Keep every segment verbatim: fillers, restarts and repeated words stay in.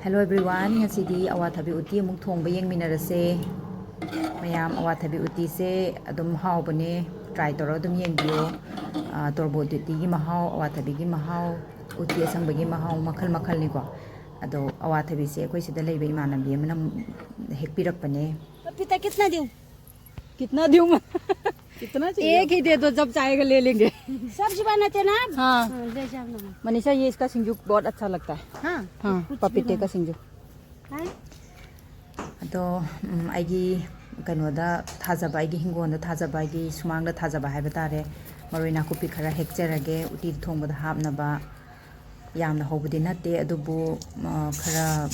Hello everyone, ꯉꯁꯤꯗꯤ ꯑꯋꯥꯊꯕꯤ ꯎꯇꯤ ꯑꯃꯨꯛ ꯊꯣꯡꯕ ꯌꯦꯡꯃꯤꯟꯅꯔꯁꯦ꯫ ꯃꯌꯥꯝ, ꯑꯋꯥꯊꯕꯤ ꯎꯇꯤꯁꯦ ꯑꯗꯨꯝ ꯍꯥꯎꯕꯅꯦ, try ꯇꯧꯔꯒ ꯑꯗꯨꯝ ꯌꯦꯡꯕꯤꯌꯨ꯫ ꯑ, ꯇꯣꯔꯕꯣꯠ ꯎꯇꯤꯒꯤ ꯃꯍꯥꯎ, ꯑꯋꯥꯊꯕꯤꯒꯤ ꯃꯍꯥꯎ, ꯎꯇꯤ ꯑꯁꯪꯕꯒꯤ ꯃꯍꯥꯎ ꯃꯈꯜ ꯃꯈꯜꯅꯤꯀꯣ꯫ ꯑꯗꯣ ꯑꯋꯥꯊꯕꯤꯁꯦ ꯑꯩꯈꯣꯏ ꯁꯤꯗ ꯂꯩꯕ ꯏꯃꯥꯟꯅꯕꯤ ꯑꯃꯅ ꯍꯦꯛꯄꯤꯔꯛꯄꯅꯦ꯫ पपीता कितना दूं? कितना दूं मैं? कितना चाहिए? एक ही दे दो, जब चाहेगा ले लेंगे। सब्जी बनाते ना आप? हाँ। हाँ, ले जाओ ना। मनीषा, ये इसका सिंजू बहुत अच्छा लगता है। हाँ, हाँ, कुछ भी पपीते का बना। सिंजू। हाँ? ꯑꯗꯣ, ꯎꯝ, ꯑꯩꯒꯤ ꯀꯩꯅꯣꯗ ꯊꯥꯖꯕ, ꯑꯩꯒꯤ ꯍꯤꯡꯒꯣꯜꯗ ꯊꯥꯖꯕ, ꯑꯩꯒꯤ ꯁꯨꯃꯥꯡꯗ ꯊꯥꯖꯕ ꯍꯥꯏꯕ ꯇꯥꯔꯦ, ꯃꯔꯣꯏ ꯅꯥꯀꯨꯞꯄꯤ ꯈꯔ ꯍꯦꯛꯆꯔꯒꯦ, ꯎꯇꯤ ꯊꯣꯡꯕꯗ ꯍꯥꯞꯅꯕ꯫ ꯌꯥꯝꯅ ꯍꯧꯕꯗꯤ ꯅꯠꯇꯦ, ꯑꯗꯨꯕꯨ, ꯑ, ꯈꯔ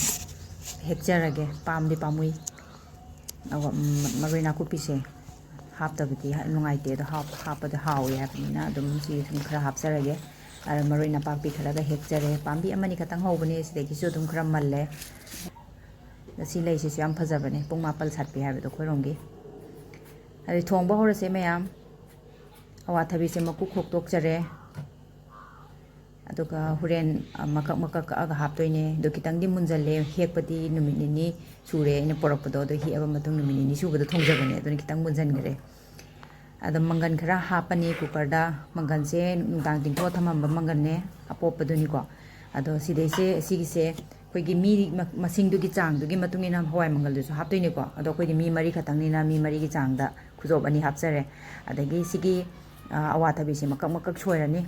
ꯍꯦꯛꯆꯔꯒꯦ, ꯄꯥꯝꯗꯤ ꯄꯥꯝꯃꯨꯏ꯫ ꯑꯗꯨꯒ, ꯎꯝ, ꯃꯔꯣꯏ ꯅꯥꯀꯨꯞꯄꯤꯁꯦ ꯍꯥꯞꯇꯕꯗꯤ ꯍ-, ꯅꯨꯡꯉꯥꯏꯇꯦ, ꯑꯗꯣ ꯍꯥꯞ-, ꯍꯥꯞꯄꯗꯤ ꯍꯥꯎꯋꯦ ꯍꯥꯏꯕꯅꯤꯅ ꯑꯗꯨꯝ ꯁꯤ ꯁꯨꯝ ꯈꯔ ꯍꯥꯞꯆꯔꯒꯦ꯫ ꯑꯗ ꯃꯔꯣꯏ ꯅꯄꯥꯛꯄꯤ ꯈꯔꯒ ꯍꯦꯛꯆꯔꯦ꯫ ꯄꯥꯝꯕꯤ ꯑꯃꯅꯤ ꯈꯛꯇꯪ ꯍꯧꯕꯅꯦ, ꯁꯤꯗꯒꯤꯁꯨ ꯑꯗꯨꯝ ꯈꯔ ꯃꯜꯂꯦ꯫ ꯑꯗ ꯁꯤ ꯂꯩꯁꯤꯁꯨ ꯌꯥꯝ ꯐꯖꯕꯅꯦ, ꯄꯨꯡ ꯃꯥꯄꯜ ꯁꯥꯠꯄꯤ ꯍꯥꯏꯕꯗꯣ ꯑꯩꯈꯣꯏꯔꯣꯝꯒꯤ꯫ ꯑꯗꯩ ꯊꯣꯡꯕ ꯍꯧꯔꯁꯦ ꯃꯌꯥꯝ꯫ ꯑꯋꯥꯊꯕꯤꯁꯦ ꯃꯀꯨ ꯈꯣꯛꯇꯣꯛꯆꯔꯦ꯫ ꯑꯗꯨꯒ ꯍꯣꯔꯦꯟ, ꯑ, ꯃꯀꯛ ꯃꯀꯛ ꯀꯛꯑꯒ ꯍꯥꯞꯇꯣꯏꯅꯦ꯫ ꯑꯗꯣ ꯈꯤꯇꯪꯗꯤ ꯃꯨꯟꯖꯜꯂꯦ꯫ ꯍꯦꯛꯄꯗꯤ ꯅꯨꯃꯤꯠ ꯅꯤꯅꯤ ꯁꯨꯔꯦ ꯑꯩꯅ ꯄꯣꯔꯛꯄꯗꯣ꯫ ꯑꯗꯣ ꯍꯦꯛꯑꯕ ꯃꯇꯨꯡ ꯅꯨꯃꯤꯠ ꯅꯤꯅꯤ ꯁꯨꯕꯗ ꯊꯣꯡꯖꯕꯅꯦ꯫ ꯑꯗꯨꯅ ꯈꯤꯇꯪ ꯃꯨꯟꯖꯟꯈ꯭ꯔꯦ꯫ ꯑꯗꯣ ꯃꯪꯒꯟ ꯈꯔ ꯍꯥꯞꯄꯅꯤ cooker ꯗ꯫ ꯃꯪꯒꯟꯁꯦ ꯅꯨꯡꯗꯥꯡ ꯇꯤꯡꯊꯣꯛꯑ ꯊꯝꯃꯝꯕ ꯃꯪꯒꯟꯅꯦ, ꯑꯄꯣꯞꯄꯗꯨꯅꯤꯀꯣ꯫ ꯑꯗꯣ ꯁꯤꯗꯩꯁꯦ, ꯁꯤꯒꯤꯁꯦ ꯑꯩꯈꯣꯏꯒꯤ ꯃꯤ ꯃ-, ꯃꯁꯤꯡꯗꯨꯒꯤ ꯆꯥꯡꯗꯨꯒꯤ ꯃꯇꯨꯡ ꯏꯟꯅ ꯍꯋꯥꯏ ꯃꯪꯒꯜꯗꯨꯁꯨ ꯍꯥꯞꯇꯣꯏꯅꯤꯀꯣ꯫ ꯑꯗꯣ ꯑꯩꯈꯣꯏꯗꯤ ꯃꯤ ꯃꯔꯤ ꯈꯛꯇꯪꯅꯤꯅ ꯃꯤ ꯃꯔꯤꯒꯤ ꯆꯥꯡꯗ ꯈꯨꯖꯣꯞ ꯑꯅꯤ ꯍꯥꯞꯆꯔꯦ꯫ ꯑꯗꯒꯤ ꯁꯤꯒꯤ, ꯑ, ꯑꯋꯥꯊꯕꯤꯁꯦ ꯃꯀꯛ ꯃꯀꯛ ꯁꯣꯏꯔꯅꯤ꯫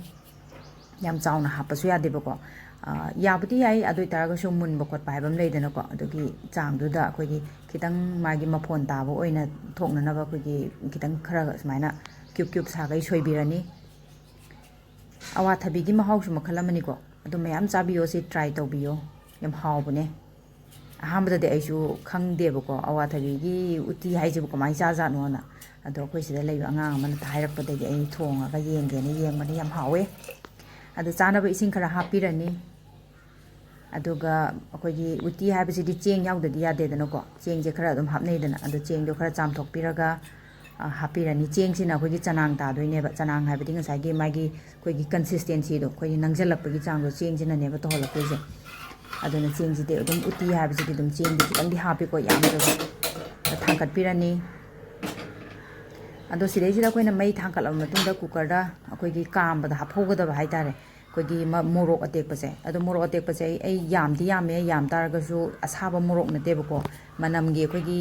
ꯌꯥꯝ ꯆꯥꯎꯅ ꯍꯥꯞꯄꯁꯨ ꯌꯥꯗꯦꯕꯀꯣ꯫ ꯑ, ꯌꯥꯕꯨꯗꯤ ꯌꯥꯏ, ꯑꯗꯨ ꯑꯣꯏ ꯇꯥꯔꯒꯁꯨ ꯃꯨꯟꯕ ꯈꯣꯠꯄ ꯍꯥꯏꯕ ꯑꯃ ꯂꯩꯗꯅꯀꯣ꯫ ꯑꯗꯨꯒꯤ ꯆꯥꯡꯗꯨꯗ ꯑꯩꯈꯣꯏꯒꯤ ꯈꯤꯇꯪ ꯃꯥꯒꯤ ꯃꯐꯣꯟ ꯇꯥꯕ ꯑꯣꯏꯅ ꯊꯣꯛꯅꯅꯕ ꯑꯩꯈꯣꯏꯒꯤ ꯈꯤꯇꯪ ꯈꯔ ꯁꯨꯃꯥꯏꯅ cube cube ꯁꯥꯈꯩ ꯁꯣꯏꯕꯤꯔꯅꯤ꯫ ꯑꯋꯥꯊꯕꯤꯒꯤ ꯃꯍꯥꯎꯁꯨ ꯃꯈꯜ ꯑꯃꯅꯤꯀꯣ꯫ ꯑꯗꯨ ꯃꯌꯥꯝ ꯆꯥꯕꯤꯌꯣ, ꯁꯤ try ꯇꯧꯕꯤꯌꯣ꯫ ꯌꯥꯝ ꯍꯥꯎꯕꯅꯦ꯫ ꯑꯍꯥꯟꯕꯗꯗꯤ ꯑꯩꯁꯨ ꯈꯪꯗꯦꯕꯀꯣ, ꯑꯋꯥꯊꯕꯤꯒꯤ ꯎꯇꯤ ꯍꯥꯏꯁꯤꯕꯨ ꯀꯃꯥꯏꯅ ꯆꯥꯖꯥꯠꯅꯣꯅ꯫ ꯑꯗꯣ ꯑꯩꯈꯣꯏ ꯁꯤꯗ ꯂꯩꯕ ꯑꯉꯥꯡ ꯑꯃꯅ ꯍꯥꯏꯔꯛꯄꯗꯒꯤ ꯑꯩ ꯊꯣꯡꯉꯒ ꯌꯦꯡꯒꯦꯅ ꯌꯦꯡꯕꯅꯤ꯫ ꯌꯥꯝ ꯍꯥꯎꯋꯦ꯫ ꯑꯗꯣ ꯆꯥꯅꯕ ꯏꯁꯤꯡ ꯈꯔ ꯍꯥꯞꯄꯤꯔꯅꯤ꯫ ꯑꯗꯨꯒ ꯑꯩꯈꯣꯏꯒꯤ ꯎꯇꯤ ꯍꯥꯏꯕꯁꯤꯗꯤ ꯆꯦꯡ ꯌꯥꯎꯗꯗꯤ ꯌꯥꯗꯦꯗꯅꯀꯣ꯫ ꯆꯦꯡꯁꯦ ꯈꯔ ꯑꯗꯨꯝ ꯍꯥꯞꯅꯩꯗꯅ꯫ ꯑꯗꯣ ꯆꯦꯡꯗꯣ ꯈꯔ ꯆꯥꯝꯊꯣꯛꯄꯤꯔꯒ, ꯑ, ꯍꯥꯞꯄꯤꯔꯅꯤ꯫ ꯆꯦꯡꯁꯤꯅ ꯑꯩꯈꯣꯏꯒꯤ ꯆꯅꯥꯡ ꯇꯥꯗꯣꯏꯅꯦꯕ꯫ ꯆꯅꯥꯡ ꯍꯥꯏꯕꯗꯤ ꯉꯁꯥꯏꯒꯤ ꯃꯥꯒꯤ ꯑꯩꯈꯣꯏꯒꯤ consistency ꯗꯣ, ꯑꯩꯈꯣꯏꯒꯤ ꯅꯪꯁꯤꯜꯂꯛꯄꯒꯤ ꯆꯥꯡꯗꯣ ꯆꯦꯡꯁꯤꯅꯅꯦꯕ ꯇꯧꯍꯜꯂꯛꯇꯣꯏꯁꯦ꯫ ꯑꯗꯨꯅ ꯆꯦꯡꯁꯤꯗꯤ ꯑꯗꯨꯝ, ꯎꯇꯤ ꯍꯥꯏꯕꯁꯤꯗꯤ ꯑꯗꯨꯝ ꯆꯦꯡꯗꯤ ꯈꯤꯇꯪꯗꯤ ꯍꯥꯞꯄꯤꯀꯣ, ꯌꯥꯝꯗ꯭ꯔꯁꯨ꯫ ꯊꯥꯡꯀꯠꯄꯤꯔꯅꯤ꯫ ꯑꯗꯣ ꯁꯤꯗꯩꯁꯤꯗ ꯑꯩꯈꯣꯏꯅ ꯃꯩ ꯊꯥꯡꯀꯠꯂꯕ ꯃꯇꯨꯡꯗ ꯀꯨꯀꯔꯗ ꯑꯩꯈꯣꯏꯒꯤ ꯀꯥꯝꯕꯗ ꯍꯥꯞꯍꯧꯒꯗꯕ ꯍꯥꯏꯇꯥꯔꯦ, ꯑꯩꯈꯣꯏꯒꯤ ꯃ-, ꯃꯣꯔꯣꯛ ꯑꯇꯦꯛꯄꯁꯦ꯫ ꯑꯗꯣ ꯃꯣꯔꯣꯛ ꯑꯇꯦꯛꯄꯁꯦ ꯑꯩ, ꯑꯩ ꯌꯥꯝꯗꯤ ꯌꯥꯝꯃꯦ, ꯌꯥꯝ ꯇꯥꯔꯒꯁꯨ ꯑꯁꯥꯕ ꯃꯣꯔꯣꯛ ꯅꯠꯇꯦꯕꯀꯣ, ꯃꯅꯝꯒꯤ ꯑꯩꯈꯣꯏꯒꯤ,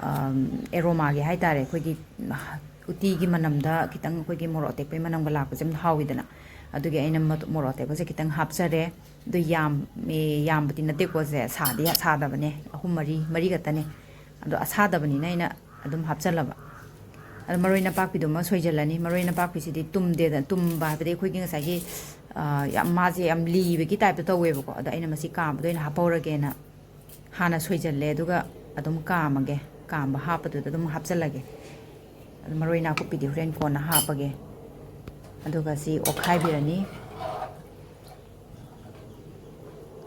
ꯑꯝ, ꯑꯦꯔꯣꯃꯥꯒꯤ ꯍꯥꯏꯇꯥꯔꯦ, ꯑꯩꯈꯣꯏꯒꯤ ꯎꯇꯤꯒꯤ ꯃꯅꯝꯗ ꯈꯤꯇꯪ ꯑꯩꯈꯣꯏꯒꯤ ꯃꯣꯔꯣꯛ ꯑꯇꯦꯛꯄꯒꯤ ꯃꯅꯝꯒ ꯂꯥꯛꯄꯁꯦ ꯌꯥꯝ ꯍꯥꯎꯋꯤꯗꯅ꯫ ꯑꯗꯨꯒꯤ ꯑꯩꯅ ꯃ-, ꯃꯣꯔꯣꯛ ꯑꯇꯦꯛꯄꯁꯦ ꯈꯤꯇꯪ ꯍꯥꯞꯆꯔꯦ꯫ ꯑꯗꯨ ꯌꯥꯝ-, ꯑꯦ, ꯌꯥꯝꯕꯗꯤ ꯅꯠꯇꯦꯀꯣ ꯁꯦ, ꯁꯥꯗꯤ ꯁꯥꯗꯕꯅꯦ, ꯑꯍꯨꯝ, ꯃꯔꯤ, ꯃꯔꯤ ꯈꯛꯇꯅꯦ꯫ ꯑꯗꯣ ꯑꯁꯥꯗꯕꯅꯤꯅ ꯑꯩꯅ ꯑꯗꯨꯝ ꯍꯥꯞꯆꯜꯂꯕ꯫ ꯑꯗꯣ ꯃꯔꯣꯏ ꯅꯄꯥꯛꯄꯤꯗꯨꯃ ꯁꯣꯏꯖꯜꯂꯅꯤ꯫ ꯃꯔꯣꯏ ꯅꯄꯥꯛꯄꯤꯁꯤꯗꯤ ꯇꯨꯝꯗꯦꯗ-, ꯇꯨꯝꯕ ꯍꯥꯏꯕꯗꯤ ꯑꯩꯈꯣꯏꯒꯤ ꯉꯁꯥꯏꯒꯤ, ꯑ, ꯌꯥꯝ, ꯃꯥꯁꯦ ꯌꯥꯝ ꯂꯤꯕꯒꯤ typeꯇ ꯇꯧꯋꯦꯕꯀꯣ꯫ ꯑꯗꯣ ꯑꯩꯅ ꯃꯁꯤ ꯀꯥꯝꯕꯗ ꯑꯣꯏꯅ ꯍꯥꯞꯍꯧꯔꯒꯦꯅ ꯍꯥꯟꯅ ꯁꯣꯏꯖꯜꯂꯦ, ꯑꯗꯨꯒ ꯑꯗꯨꯝ ꯀꯥꯝꯃꯒꯦ꯫ ꯀꯥꯝꯕ ꯍꯥꯞꯄꯗꯨꯗ ꯑꯗꯨꯝ ꯍꯥꯞꯆꯜꯂꯒꯦ꯫ ꯑꯗꯨ ꯃꯔꯣꯏ ꯅꯥꯀꯨꯞꯄꯤꯗꯤ ꯍꯣꯔꯦꯟ ꯀꯣꯟꯅ ꯍꯥꯞꯄꯒꯦ꯫ ꯑꯗꯨꯒ ꯁꯤ ꯑꯣꯠꯈꯥꯏꯕꯤꯔꯅꯤ꯫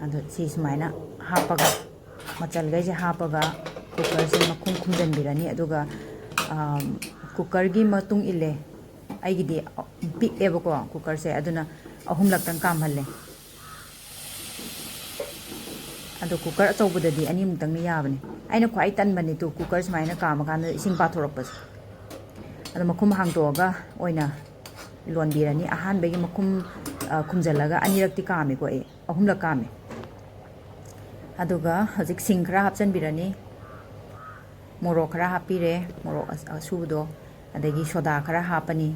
ꯑꯗꯣ ꯁꯤ ꯁꯨꯃꯥꯏꯅ ꯍꯥꯞꯄꯒ, ꯃꯆꯜꯈꯩꯁꯦ ꯍꯥꯞꯄꯒ ꯀꯨꯀꯔꯁꯦ ꯃꯈꯨꯝ ꯈꯨꯝꯖꯤꯟꯕꯤꯔꯅꯤ꯫ ꯑꯗꯨꯒ, ꯑꯝ, ꯀꯨꯀꯔꯒꯤ ꯃꯇꯨꯡ ꯏꯜꯂꯦ꯫ ꯑꯩꯒꯤꯗꯤ ꯄꯤꯛꯑꯦꯕꯀꯣ ꯀꯨꯀꯔꯁꯦ, ꯑꯗꯨꯅ ꯑꯍꯨꯝꯂꯛꯇꯪ ꯀꯥꯝꯍꯜꯂꯦ꯫ ꯑꯗꯣ ꯀꯨꯀꯔ ꯑꯆꯧꯕꯗꯗꯤ ꯑꯅꯤꯃꯨꯛꯇꯪꯅ ꯌꯥꯕꯅꯦ꯫ ꯑꯩꯅ ꯈ꯭ꯋꯥꯏ ꯇꯟꯕꯅꯦ ꯇꯨ, ꯀꯨꯀꯔ ꯁꯨꯃꯥꯏꯅ ꯀꯥꯝꯃꯀꯥꯟꯗ ꯏꯁꯤꯡ ꯄꯥꯊꯣꯔꯛꯄꯁꯦ꯫ ꯑꯗꯣ ꯃꯈꯨꯝ ꯍꯥꯡꯗꯣꯛꯑꯒ ꯑꯣꯏꯅ ꯂꯣꯟꯕꯤꯔꯅꯤ꯫ ꯑꯍꯥꯟꯕꯒꯤ ꯃꯈꯨꯝ, ꯑ, ꯈꯨꯝꯖꯤꯜꯂꯒ ꯑꯅꯤꯔꯛꯇꯤ ꯀꯥꯝꯃꯤꯀꯣ ꯑꯩ, ꯑꯍꯨꯝꯂꯛ ꯀꯥꯝꯃꯤ꯫ ꯑꯗꯨꯒ ꯍꯧꯖꯤꯛ ꯁꯤꯡ ꯈꯔ ꯍꯥꯞꯆꯤꯟꯕꯤꯔꯅꯤ, ꯃꯣꯔꯣꯛ ꯈꯔ ꯍꯥꯞꯄꯤꯔꯦ, ꯃꯣꯔꯣꯛ ꯑꯁ-, ꯑꯁꯨꯕꯗꯣ, ꯑꯗꯒꯤ ꯁꯣꯗꯥ ꯈꯔ ꯍꯥꯞꯄꯅꯤ꯫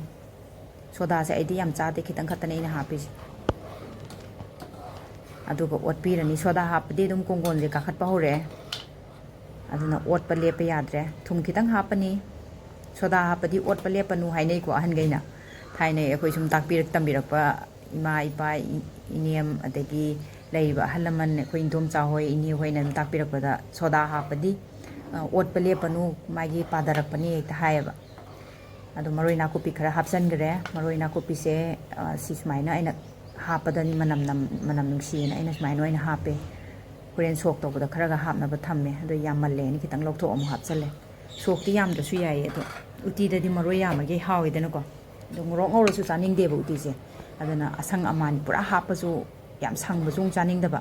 ꯁꯣꯗꯥꯁꯦ ꯑꯩꯗꯤ ꯌꯥꯝ ꯆꯥꯗꯦ, ꯈꯤꯇꯪ ꯈꯛꯇꯅꯦ ꯑꯩꯅ ꯍꯥꯞꯄꯤꯁꯦ꯫ ꯑꯗꯨꯒ ꯑꯣꯠꯄꯤꯔꯅꯤ꯫ ꯁꯣꯗꯥ ꯍꯥꯞꯄꯗꯤ ꯑꯗꯨꯝ ꯀꯣꯡꯒꯣꯟꯁꯦ ꯀꯥꯈꯠꯄ ꯍꯧꯔꯛꯑꯦ, ꯑꯗꯨꯅ ꯑꯣꯠꯄ ꯂꯦꯞꯄ ꯌꯥꯗ꯭ꯔꯦ꯫ ꯊꯨꯝ ꯈꯤꯇꯪ ꯍꯥꯞꯄꯅꯤ꯫ ꯁꯣꯗꯥ ꯍꯥꯞꯄꯗꯤ ꯑꯣꯠꯄ ꯂꯦꯞꯄꯅꯨ ꯍꯥꯏꯅꯩꯀꯣ ꯑꯍꯟꯈꯩꯅ꯫ ꯊꯥꯏꯅ ꯑꯩꯈꯣꯏ ꯁꯨꯝ ꯇꯥꯛꯄꯤꯔꯛ ꯇꯝꯕꯤꯔꯛꯄ ꯏꯃꯥ, ꯏꯄꯥ, ꯏ-, ꯏꯅꯦꯝ, ꯑꯗꯒꯤ ꯂꯩꯔꯤꯕ ꯑꯍꯜ ꯂꯃꯟ, ꯑꯩꯈꯣꯏ ꯏꯟꯗꯣꯝꯆꯥ ꯍꯣꯏ, ꯏꯅꯦ ꯍꯣꯏꯅ ꯑꯗꯨꯝ ꯇꯥꯛꯄꯤꯔꯛꯄꯗ, ꯁꯣꯗꯥ ꯍꯥꯞꯄꯗꯤ, ꯑ, ꯑꯣꯠꯄ ꯂꯦꯞꯄꯅꯨ, ꯃꯥꯒꯤ ꯄꯥꯊꯔꯛꯄꯅꯤ ꯍꯦꯛꯇ ꯍꯥꯏꯌꯦꯕ꯫ ꯑꯗꯣ ꯃꯔꯣꯏ ꯅꯥꯀꯨꯞꯄꯤ ꯈꯔ ꯍꯥꯞꯆꯤꯟꯈ꯭ꯔꯦ꯫ ꯃꯔꯣꯏ ꯅꯥꯀꯨꯞꯄꯤꯁꯦ, ꯑ, ꯁꯤ ꯁꯨꯃꯥꯏꯅ ꯑꯩꯅ ꯍꯥꯞꯄꯗꯅꯤ ꯃꯅꯝ ꯅꯝ-, ꯃꯅꯝ ꯅꯨꯡꯁꯤꯌꯦꯅ ꯑꯩꯅ ꯁꯨꯃꯥꯏꯅ ꯑꯣꯏꯅ ꯍꯥꯞꯄꯦ꯫ ꯍꯣꯔꯦꯟ ꯁꯣꯛ ꯇꯧꯕꯗ ꯈꯔꯒ ꯍꯥꯞꯅꯕ ꯊꯝꯃꯦ꯫ ꯑꯗꯣ ꯌꯥꯝꯃꯜꯂꯦꯅ ꯈꯤꯇꯪ ꯂꯧꯊꯣꯛ ꯑꯃꯨꯛ ꯍꯥꯞꯆꯜꯂꯦ꯫ ꯁꯣꯛꯇꯤ ꯌꯥꯝꯗ꯭ꯔꯁꯨ ꯌꯥꯏꯌꯦ, ꯑꯗꯣ ꯎꯇꯤꯗꯗꯤ ꯃꯔꯣꯏ ꯌꯥꯝꯃꯒꯦ ꯍꯥꯎꯋꯤꯗꯅꯀꯣ꯫ ꯑꯗꯣ ꯃꯣꯔꯣꯛ ꯉꯧꯔꯁꯨ ꯆꯥꯅꯤꯡꯗꯦꯕ ꯎꯇꯤꯁꯦ꯫ ꯑꯗꯨꯅ ꯑꯁꯪ ꯑꯃꯥꯟ ꯄꯨꯔꯥ ꯍꯥꯞꯄꯁꯨ ꯌꯥꯝ ꯁꯪꯕꯁꯨ ꯑꯃꯨꯛ ꯆꯥꯅꯤꯡꯗꯕ꯫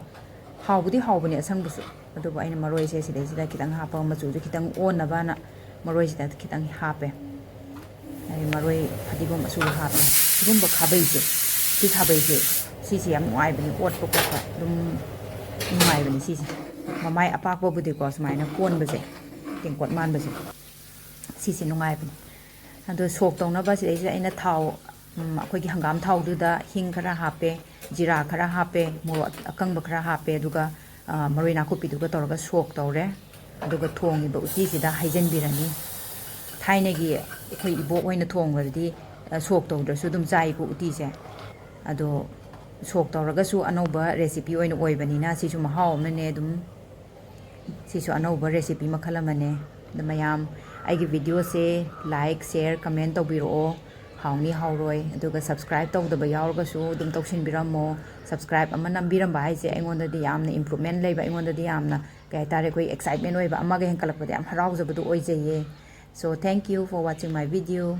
ꯍꯥꯎꯕꯨꯗꯤ ꯍꯥꯎꯕꯅꯦ ꯑꯁꯪꯕꯁꯨ, ꯑꯗꯨꯕꯨ ꯑꯩꯅ ꯃꯔꯣꯏꯁꯦ ꯁꯤꯗꯩꯁꯤꯗ ꯈꯤꯇꯪ ꯍꯥꯞꯄꯒ, ꯃꯆꯨꯁꯦ ꯈꯤꯇꯪ ꯑꯣꯟꯅꯕꯅ ꯃꯔꯣꯏꯁꯤꯗ ꯈꯤꯇꯪ ꯍꯥꯞꯄꯦ꯫ ꯑꯩ ꯃꯔꯣꯏ ꯐꯗꯤꯒꯣꯝ ꯑꯁꯨꯕ ꯍꯥꯞꯄꯦ꯫ ꯁꯤꯒꯨꯝꯕ ꯈꯥꯕꯩꯁꯦ, ꯁꯤ ꯈꯥꯕꯩꯁꯦ, ꯁꯤꯁꯦ ꯌꯥꯝ ꯅꯨꯡꯉꯥꯏꯕꯅꯦ, ꯑꯣꯠꯄ ꯈꯣꯠꯄ ꯑꯗꯨꯝ ꯅꯨꯡꯉꯥꯏꯕꯅꯦ ꯁꯤꯁꯦ꯫ ꯃꯃꯥꯏ ꯑꯄꯥꯛꯄꯕꯨꯗꯤꯀꯣ, ꯁꯨꯃꯥꯏꯅ ꯀꯣꯟꯕꯁꯦ, ꯇꯦꯡꯀꯣꯠ ꯃꯥꯟꯕꯁꯦ, ꯁꯤꯁꯦ ꯅꯨꯡꯉꯥꯏꯕꯅꯦ꯫ ꯑꯗꯣ ꯁꯣꯛ ꯇꯧꯅꯕ ꯁꯤꯗꯩꯁꯤꯗ ꯑꯩꯅ ꯊꯥꯎ, ꯎꯝ, ꯑꯩꯈꯣꯏꯒꯤ ꯍꯪꯒꯥꯝ ꯊꯥꯎꯗꯨꯗ ꯍꯤꯡ ꯈꯔ ꯍꯥꯞꯄꯦ, ꯖꯤꯔꯥ ꯈꯔ ꯍꯥꯞꯄꯦ, ꯃꯣꯔꯣꯛ ꯑꯀꯪꯕ ꯈꯔ ꯍꯥꯞꯄꯦ, ꯑꯗꯨꯒ, ꯑ, ꯃꯔꯣꯏ ꯅꯥꯀꯨꯞꯄꯤꯗꯨꯒ ꯇꯧꯔꯒ ꯁꯣꯛ ꯇꯧꯔꯦ꯫ ꯑꯗꯨꯒ ꯊꯣꯡꯉꯤꯕ ꯎꯇꯤꯁꯤꯗ ꯍꯩꯖꯤꯟꯕꯤꯔꯅꯤ꯫ ꯊꯥꯏꯅꯒꯤ ꯑꯩꯈꯣꯏ ꯏꯕꯣꯛ ꯍꯣꯏꯅ ꯊꯣꯡꯕꯗꯗꯤ, ꯑ, ꯁꯣꯛ ꯇꯧꯗ꯭ꯔꯁꯨ ꯑꯗꯨꯝ ꯆꯥꯏꯀꯣ ꯎꯇꯤꯁꯦ꯫ ꯑꯗꯣ ꯁꯣꯛ ꯇꯧꯔꯒꯁꯨ ꯑꯅꯧꯕ recipe ꯑꯣꯏꯅ ꯑꯣꯏꯕꯅꯤꯅ ꯁꯤꯁꯨ ꯃꯍꯥꯎ ꯑꯃꯅꯦ ꯑꯗꯨꯝ꯫ ꯁꯤꯁꯨ ꯑꯅꯧꯕ recipe ꯃꯈꯜ ꯑꯃꯅꯦ꯫ ꯑꯗ ꯃꯌꯥꯝ ꯑꯩꯒꯤ videoꯁꯦ like, share, comment ꯇꯧꯕꯤꯔꯛꯑꯣ꯫ ꯍꯥꯎꯅꯤ ꯍꯥꯎꯔꯣꯏ꯫ ꯑꯗꯨꯒ subscribe ꯇꯧꯗꯕ ꯌꯥꯎꯔꯒꯁꯨ ꯑꯗꯨꯝ ꯇꯧꯁꯤꯟꯕꯤꯔꯝꯃꯣ꯫ Subscribe ꯑꯃ ꯅꯝꯕꯤꯔꯝꯕ ꯍꯥꯏꯁꯦ ꯑꯩꯉꯣꯟꯗꯗꯤ ꯌꯥꯝꯅ improvement ꯂꯩꯕ, ꯑꯩꯉꯣꯟꯗꯗꯤ ꯌꯥꯝꯅ, ꯀꯩ ꯍꯥꯏꯇꯥꯔꯦ, ꯑꯩꯈꯣꯏ excitement ꯑꯣꯏꯕ, ꯑꯃꯒ ꯍꯦꯟꯀꯠꯂꯛꯄꯗ ꯌꯥꯝ ꯍꯔꯥꯎꯖꯕꯗꯣ ꯑꯣꯏꯖꯩꯌꯦ꯫ So, thank you for watching my video.